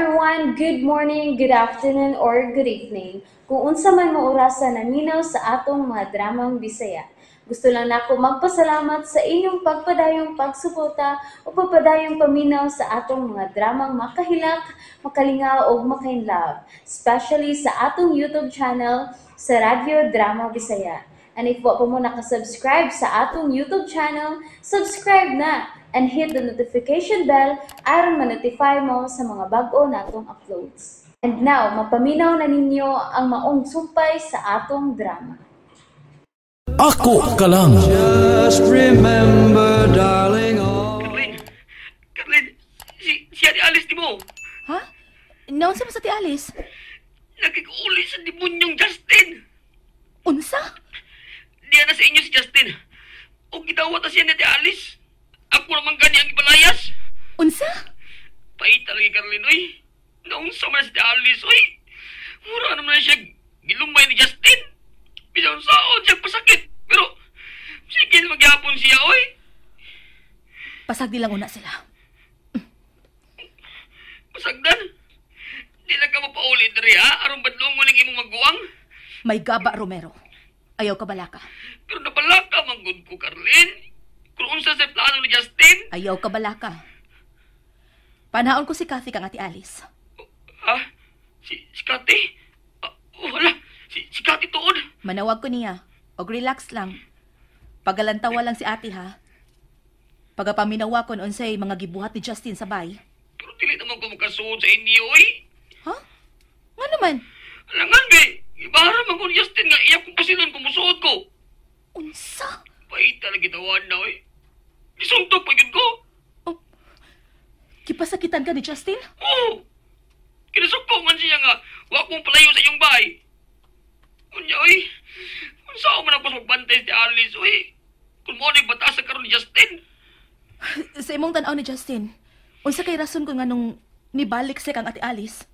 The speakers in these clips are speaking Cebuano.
Everyone! Good morning, good afternoon, or good evening. Kung unsa man mo orasa naminaw sa atong mga dramang Bisaya. Gusto lang nako magpasalamat sa inyong pagpadayong pagsuporta o pagpadayong paminaw sa atong mga dramang makahilak, makalingaw o makainlove, especially sa atong YouTube channel sa Radyo Drama Bisaya. And if wa pa mo nakasubscribe sa atong YouTube channel, subscribe na and hit the notification bell aron ma-notify mo sa mga bag-o natong uploads. And now, mapaminaw na ninyo ang maong sumpay sa atong drama. Ako ka lang. Just remember, darling, all. Carlin! Carlin! Si Ate Alice di mo! Ha? Naunsa man sa ti Alice? Nakikuli sa demonyong Justin! Unsa? Diyan na sa inyo si Justin. O gidawat na siya ni Ate Alice. Ako naman gani ang ibalayas. Unsa? Pait talaga, Carlin, oy. Naunsa man na si Ate Alice, oy. Mura naman na siya gilumay ni Justin. Bisan saon siya pasakit. Pero, sige magyapon siya, oy. Pasagdi lang una sila. Pasagdan. Di lang ka mapauli diri, ha? Aron badlong mo ning imong maguwang. May gaba, Romero. Ayaw ka balaka. Pero nabalaka man gud ko, Carlin. Kung unsa sa plano ni Justin. Ayaw ka balaka. Panhaon ko si Kathy kang Ate Alice. Ha? Si Kathy? Ah, wala. Si Kathy tuod. Manawag ko niya. Og relax lang. Pagalantawa lang si ate, ha? Pagapaminawa kon unsay mga gibuhat ni Justin sa bay. Pero dili naman ko makasuod sa inyo, oy. Ha? Nga naman? Alangan, be. Ibara man ko ni Justin nga iya kong pasilon kung musuod ko. Unsa? Pait talaga tawan na, oy. Gisuntok pa gyud ko. Oh, kipasakitan ka ni Justin? Oo. Kinasuko man siya nga wa kong palayo sa iyong bahay. Unya, oy. Unsa man ako magbantay si Alice, oy. Kung mo ni batas sa karon ni Justin. Sa imong tan-aw ni Justin, unsa kay rason ko nga nung nibalik siya kang Ate Alice?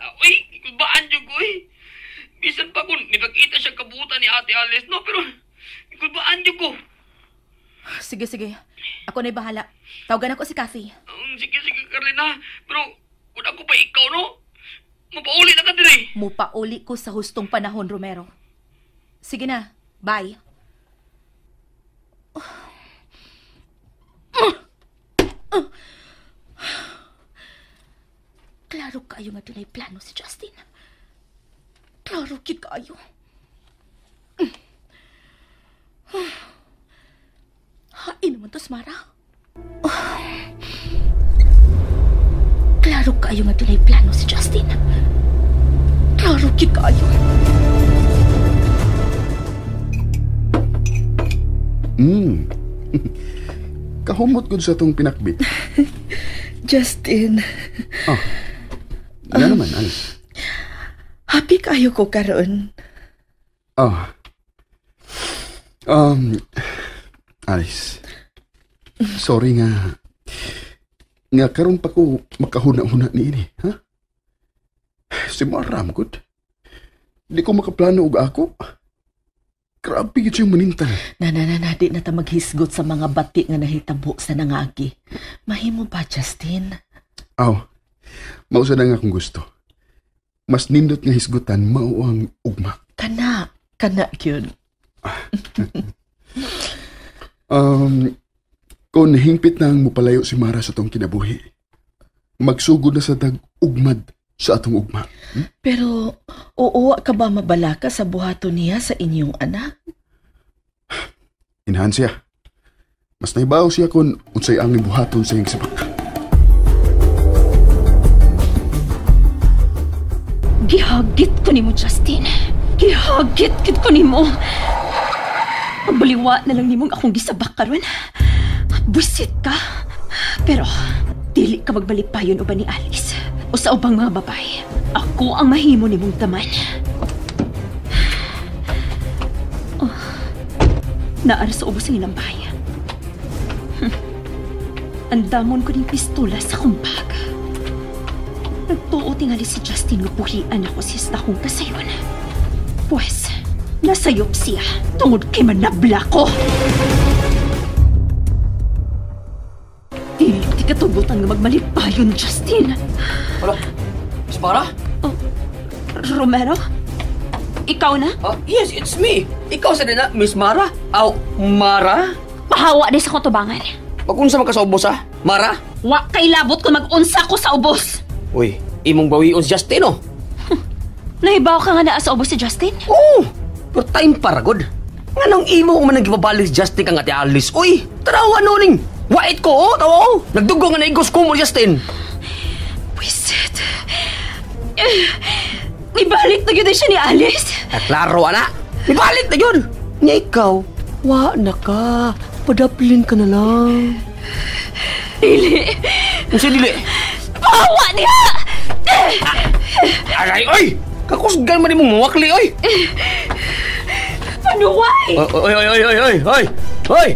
Oy, kulbaan jud ko, oy. Bisan pa kung nipakita siya kabutan ni Ate Alice, no? Pero kulbaan jud ko. Sige, sige. Ako na'y bahala. Tawagan ako si Kathy. Sige, sige, Carlina. Pero kung ako pa ikaw, no? Mapauli na ka dire. Mupauli ko sa hustong panahon, Romero. Sige na. Bye. Klaro kayo nga dunay plano si Justin. Klaro gid kayo. Hain naman to, Samara. Klaro kayo nga dunay plano si Justin. Klaro gid kayo. Kahumot gud sa tong pinakbit. Justin. Oh. Nga naman, Alice. Happy kayo ko karon. Oh. Alice. Sorry nga. Nga karon pa ko makahuna-huna niini, ha? Si Maram gud. Di ko makaplano og ako. Grabe gid siyang manintal. Na, di na ta maghisgot sa mga bati nga nahitabo sa nangagi. Mahimo ba, Justin? Aw, mausa na nga kung gusto. Mas nindot nga hisgutan mao ang ugma. Kana gyud. Kung hingpit na ang mupalayo si Mara sa tong kinabuhi, magsugod na sa tag ugmad sa atong ugma. Hmm? Pero, oo ka ba mabalaka sa buhaton niya sa inyong anak? Inahan siya. Mas naibaw siya kung unsay ang buhaton sa iyang sabak. Gihagit ko nimo, Justin. Gihagit gid ko nimo. Magbaliwa na lang nimong akong gisabak karon. Buisit ka. Pero, dili ka magbalipayon uban ni Alice o sa ubang mga babae. Ako ang mahimo nimong taman. Oh, naara sa ubos ang inambay. Andamon ko ning pistola sa kumbag. Nagtuo tingali si Justin nga buhian ako siya sa akong kasayon. Pwes, nasayop siya tungod kay manabla ko. Dili katugutan nga magmalipayon, Justin. Hala, Miss Mara? Oh, Romero? Ikaw na? Yes, it's me. Ikaw sa na, Miss Mara? Aw, Mara? Pahawa din sa kutubangan. Mag-unsa man ka sa ubos, ha? Mara? Wa kay labot kung mag-unsa ko sa ubos. Uy, imong bawion si Justin, oh. Nahibaw ka nga naa sa ubos si Justin? Oo, pero time para, good. Nganong imo man nagibabalik si Justin kang Ate Alice? Uy, tarawa no ning. Wait ko, oh, tawa, oh. Nagdugo nga naigos ko mo, Justin. Wisit. Ibalik na yun siya ni Alice. Klaro, ana. Ibalik na yun. Nya ikaw, wa na ka. Padaplin ka na lang. Dili. Unsa dili? Pahawa niya! Aray, oy! Kakusgan man imong mawakli, oy! Panuway! Oy, oy, oy, oy, oy, oy! Oy!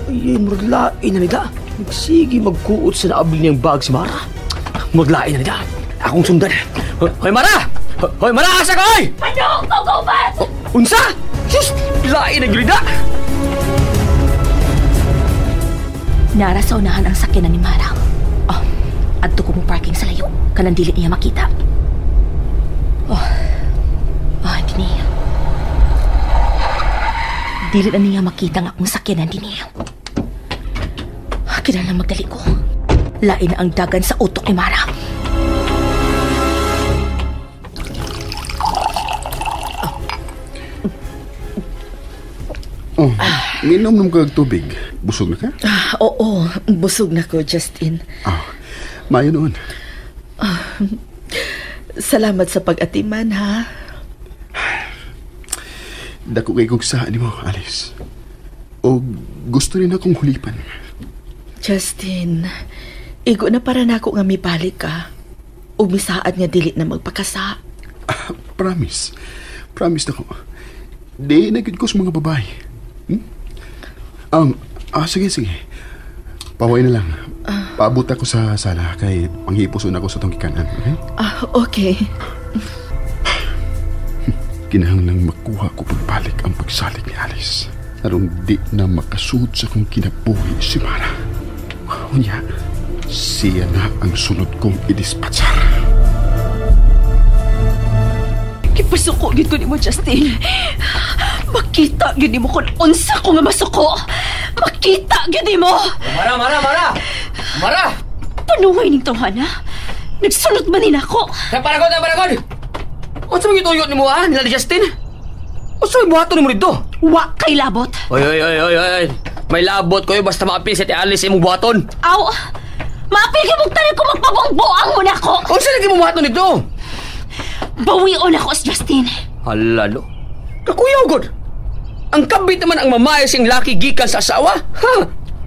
Ay, murlain na nila. Nagsige magkuot sa naabli niyang bag si Mara. Murlain na nila. Akong sundan. Hoy, Mara! Hoy, Mara! Asa ka, oy! Panuwag ko, gubat! Unsa? Sus! Lain na gyud. Nara sa unahan ang sakyanan ni Mara. Oh, adto ko mo parking sa layo. Kanang dili niya makita. Oh, hindi niya. Dili na niya makita nga akong sakyanan din niya. Kinahanglan magdali ko. Lain na ang dagan sa utok ni Mara. Oh, minom kag tubig. Busog na ka? Oo, busog na ko, Justin. Maayo noon. Salamat sa pag-atiman, ha? Dako kay kog saan nimo, Alice. O gusto rin akong hulipan. Justin, igo na para nako nga mibalik ka. Ug misaad nga dili na magpakasa. Promise. Promise na ko. Di na gid ko sa mga babae. Sige, sige. Paway na lang. Paabot ako sa sala kay panghipuson ako sa tong gikanan, okay? Okay. Kinahanglang makuha ko pagbalik ang pagsalig ni Alice. Aron di na makasud sa kong kinabuhi si Mara. Unya, siya na ang sunod kong idispatsar. Kipasuko gyud ko nimo, Justin. Makita gyud nimo kung unsa ko nga masuko. Makita gyud nimo. Mara, Mara, Mara! Mara! Panuway ning tawhana. Nagsunod man din ako. Paragon, paragon! Unsa man gituyot nimo, ha? Nila ni Justin? Unsa may buhaton nimo dito? Wa kay labot. Oy, oy, oy, oy, oy. May labot ko basta maapil si Ate Alice imong buhaton. Aw! Maapil kay mong tanan ko magpabuang-buang mo nako. Unsa lagi mo buhaton dito? Bawion ako si Justin. Hala no. Kakuyaw god. Ang kabit naman ang mamayo sing laki gikan sa asawa. Ha?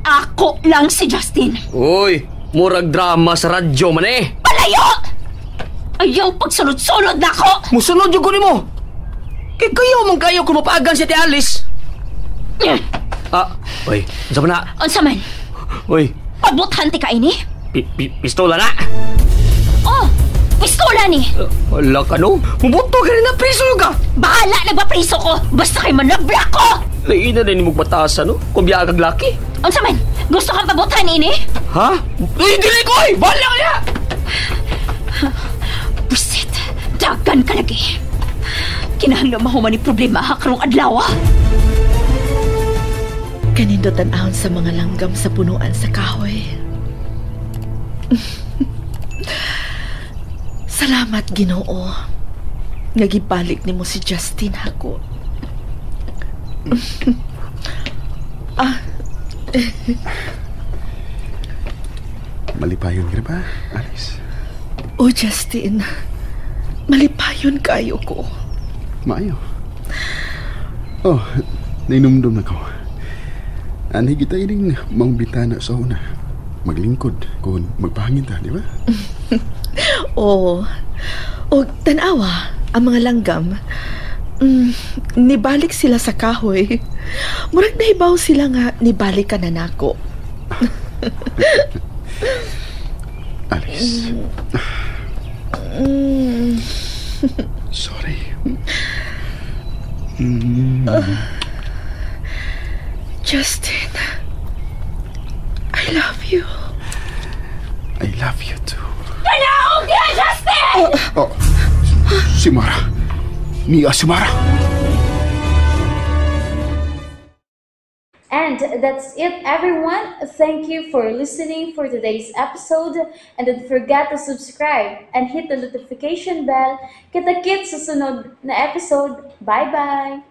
Ako lang si Justin. Uy, murag drama sa radyo man eh. Palayo! Ayaw pagsunod-sunod na ako! Musunod yung ko nimo. Kay kayo man kayo kung mapaagan si Ate Alice. Uy, unsa man na? Unsa man? Uy. Pabuthan ti ka ini? Pistola na. Oh, pistola ni. Wala ka no. Mubuto ka rin na priso ka. Bahala na ba priso ko? Basta kay manabla ko. Lain na rin mo batasan no? Kung biya kag laki. Unsa man? Gusto kang pabuthan ini? Ha? Uy, dili ko oy. Bahala kaya. Busit, dagan ka lagi. Kinahanglan mahuman ni problema ha karong adlaw. Kanindo tan-awon sa mga langgam sa punuan sa kahoy. Salamat, Ginoo. Nagibalik nimo si Justin ako. Malipayon ka ba, Alice? Oh, Justin. Malipayon kayo ko. Maayo. Oh, nainumdum na ko. Anhi kita ining maong bintana sa una. Maglingkod kung magpahangin ta, di ba? Oo. O, tanawa, ang mga langgam. Nibalik sila sa kahoy. Murag nahibaw sila nga nibalik ka na nako. Alice. Sorry. Justin, I love you. Justin? Oh, si Mara. Niya si Mara. And that's it, everyone. Thank you for listening for today's episode. And don't forget to subscribe and hit the notification bell. Kita-kits sa sunod na episode. Bye-bye!